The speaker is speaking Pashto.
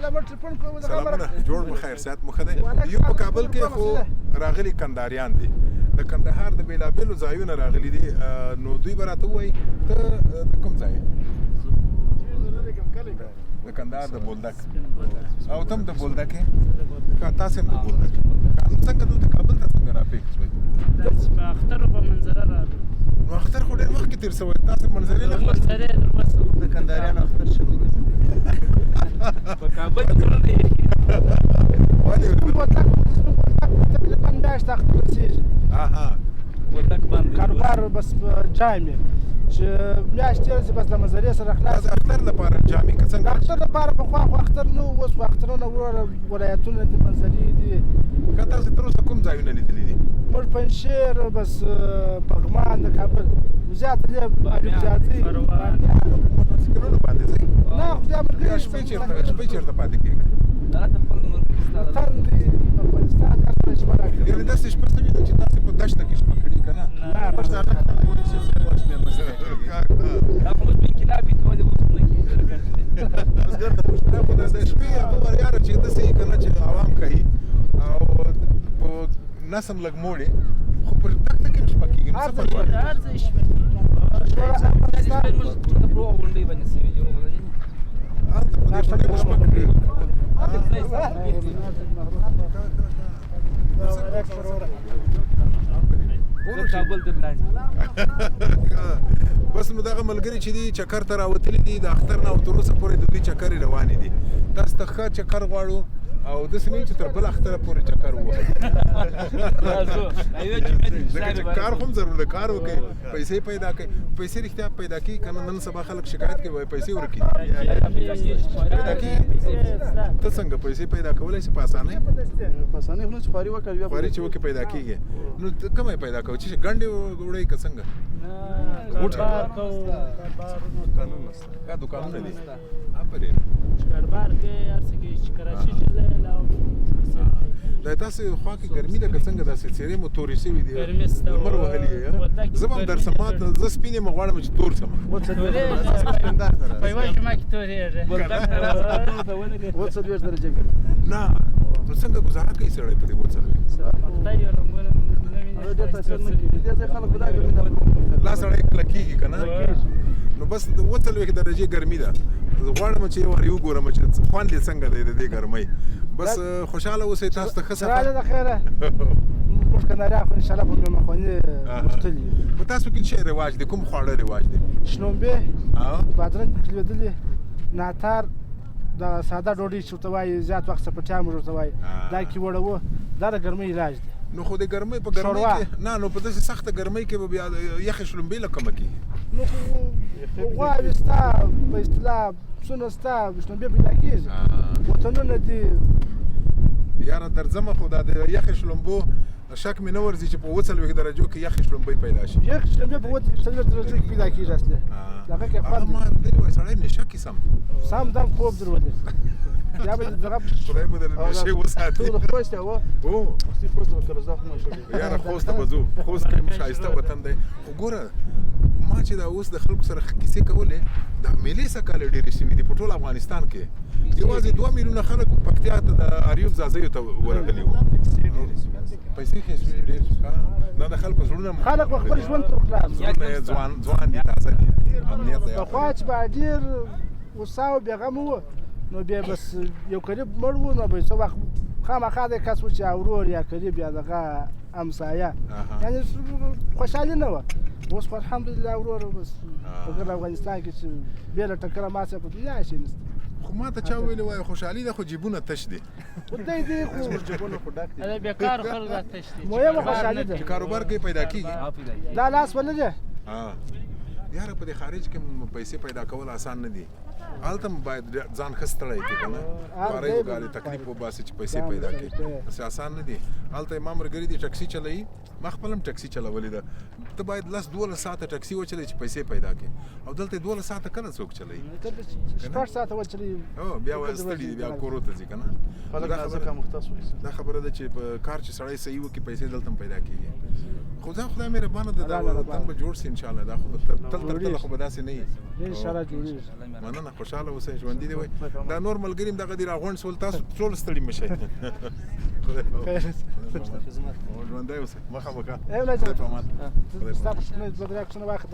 سلامونه، جوړ په خیر، صحت مو ښه دی؟ یو په کابل کې خو راغلي کندهاریان دي، د کندهار د بېلابېلو ځایونو راغلي دي. نو دوی به راته ووایي، ته د کوم ځای؟ د کندهار د بولدک. او ته هم د بولدک یې؟ ښه، تاسې هم د بولدک. نو څنګه دلته کابل ته څنګه راپېښ شوئ؟ په اختر په منظره راغلو. نو اختر خو ډېر مخکې تېر شوی، تاسې منظرې نه خلاص. منظرې تر اوسه. د کندهاریانو اختر 20 ورځې دی. په کابل کې زړه نه یخي. ولې؟ تقریبا میاشت اختر رسېږي. اها. بولدک باندې کاروبار بس جامې چې میاشت تېره شي، بس د منظرې سره خلاص. دا د اختر لپاره جامې که د څنګه؟ اختر لپاره. پخوا خو اختر نه و، اوس خو اخترونه وروره ولایتونه دي، منظرې دي. که تاسې تر اوسه کوم ځایونه لیدلي دي؟ موږ پنجشېر، بس پغمان، د کابل زیات دی، ځاځي. موټرسایکلونو باندې ځئ؟ نه، خدای یا ملګري. شپې چېرته پاتې کېږي؟ دا ته خپل ملګري ستا. وطن دی افغانستان، هر څه شپه راکړي. یعنې داسې شپه سوې ده چې تاسې په دښته کې شپه کړي که نه؟ نه. پښتانه دا خو موږ په انقلاب کې ولې اوس نه کېږي. بزګر د پښتون. دا خو د شپې هغه وریاره چې داسې یې که نه چې عوام کوي او په نسم لږ موړي، خو په دښته کې هم شپه کېږي، نو څه پروا ده؟ هر ځای شپه کېږي. شپې موږ ټول په غونډۍ باندې سوي دي. هلته په دې غونډۍ مو شپه کړې؟ کابل در لاندې. بس نو دغه ملګري چې دي چکر ته راوتلي دي د اختر نه، او تر اوسه پورې د دوی چکرې روانې دي. تاسو ته ښه چکر غواړو او داسې نه وي چې تر بل اختره پورې چکر ووهئ، ځکه چې کار هم ضرور ده، کار وکړئ، پیسې پیدا کړئ. پیسې رښتیا پیدا کیږي که نه؟ نن سبا خلک شکایت کوي، وایي پیسې ورکې دي. پیدا کیږي؟ ته څنګه پیسې پیدا کولی شې په اسانۍ؟ په اسانۍ خو نه، چې خواري وکړه بیا. خواري چې وکړې پیدا کیږي. نو ته کومه یې پیدا کوې؟ چې ګنډې وړئ که څنګه؟ غوټه. قانون نشته. دا دوکانونه دي، آفرین. کاروبار کې هر څه کې چې کراچي چې ځای لا. دا تاسو خوا کې ګرمي ده که څنګه؟ داسې څېرې مو تورې شوې دي. ګرمي سته. لمر وهلي یې؟ زه به هم درسم، ما ته زه سپین یم، غواړم چې تور سم. په یوه جمعه کې تورېږي. 47 درجه ګرمي. نه، نو څنګه ګزاره کوي سړی په دې 47؟ خدای یو رنګونه نه ویني. ډېر تاثیر نه کوي، دې ځای خلک خدا ګرمي ده. لا سړی کلکېږي که نه؟ نو بس د 47 درجې ګرمي ده. زه غواړم چې یو وارې وګورم چې خوند یې څنګه دی د دې ګرمۍ. بس خوشحاله اوسئ، تاسو ته ښه راځه سفر. د خیره، موږ کندهاریان خو انشاءالله په مېلمهخواني غوښتلي یو. په تاسو کې څه رواج دی؟ کوم خواړه رواج دی؟ شلومبې، بادرنګ پکې لوېدلي، ناتار، د ساده ډوډۍ چې ورته وایي، زیات وخت سپټیا موږ ورته وایي. دا کې وړوو، دا د ګرمۍ علاج دی. نو خو د ګرمۍ په ګرمۍ ښوروا. کې نه، نو په داسې سخته ګرمۍ کې به بیا یخې شلومبې له کومه کېږي؟ نو خو غواوې ستا، په اصطلاح پسونه ستا، شلومبې پیدا کېږي، وطنونه دي. یاره درځمه، خو دا د یخې شلومبو شک مې نه ورځي چې په 47 درجو کې یخې شلومبۍ پیدا شي. یخ شلومبې په 47 درجو کې پیدا کېږي اصلي. دغه کې هغه خوند ما دی وای سړی نشه کې سم. سم دم خوب درولې یا به دغه. خدای مو د نشې وساتي. ته د خوست یې وه؟ هو. خوستي خوست وکړه، زه خو مې شو. یاره خوست ته به ځو، خوست کې ښایسته وطن دی. خو ګوره، ما چې دا اوس د خلکو سره کیسې کولې، دا میلې سږکال ډېرې شوې دي. په ټول افغانستان کې یوازې 2 میلیونه خلک پکتیا ته د اریوب ځاځیو ته ورغلي وو. پیسې ښې شوې ډېر. دا د خلکو زړونه خلک په خپل ژوند ته خلاص. زړونه یې ځوان ځوان دي، تازه دي، امنیت دی. پخوا چې به ډېر غوسه او بېغمه وو، نو بیا بس یو قریب مړ وو، نو به څه وخت خامخا د کس و چې ورور یا قریب یا دغه همسایه، یعنې خوشحالي نه وه. اوس خو الحمدلله ورور، بس په ګرد افغانستان کې چې بې له ټکره ما سره په دنیا شي نشته. خو ما ته چا ویلي، وایي خوشحالي ده خو جیبونه تش دي. خو دی دی خو جیبونه خو ډک دي. دا بیکار خلک تش دي. مهمه خوشحالي ده. چې کاروبار کوي پیدا کیږي. دا لاس ولري. یاره په دې خارج کې پیسې پیدا کول اسان نه دي. هلته هم باید ځان ښه ستړی کړي که نه، خوارۍ وګالي، تکلیف وباسي چې پیسې پیدا کړي. داسې اسان نه دي. هلته ما ملګري دي، ټکسي چلوي. ما خپل هم ټکسي چلولې ده. ته باید 10 12 ساعته ټکسي وچلوي چې پیسې پیدا کړي، او دلته 12 ساعته کله څوک چلوي؟ 6 ساعته وچلوي. هو، بیا ستړي دي، بیا کورو ته ځي که نه. خلک نازک مختص وي. دا خبره ده چې په کار چې سړی صحیح وکړي، پیسې دلته هم پیدا کیږي. خو ځان خدای مهربانه ده، دا وطن به جوړ سي انشاءالله. دا خو به تل تر تله خو به داسې نه وي. ان شاء الله جوړیږي. مننه. جانه، خوشحاله اوسئ، ژوندي دې وئ. دا نور ملګري هم دغه دي راغونډ شول، تاسو ټول ستړي مه شئ. خدای په امان. خیر. ژوندی اوسئ، مخه مو ښه. ای ملا خدای جان. په امان. خدای په ستا امان. پوښتنه دوه درې عکسونه واخله.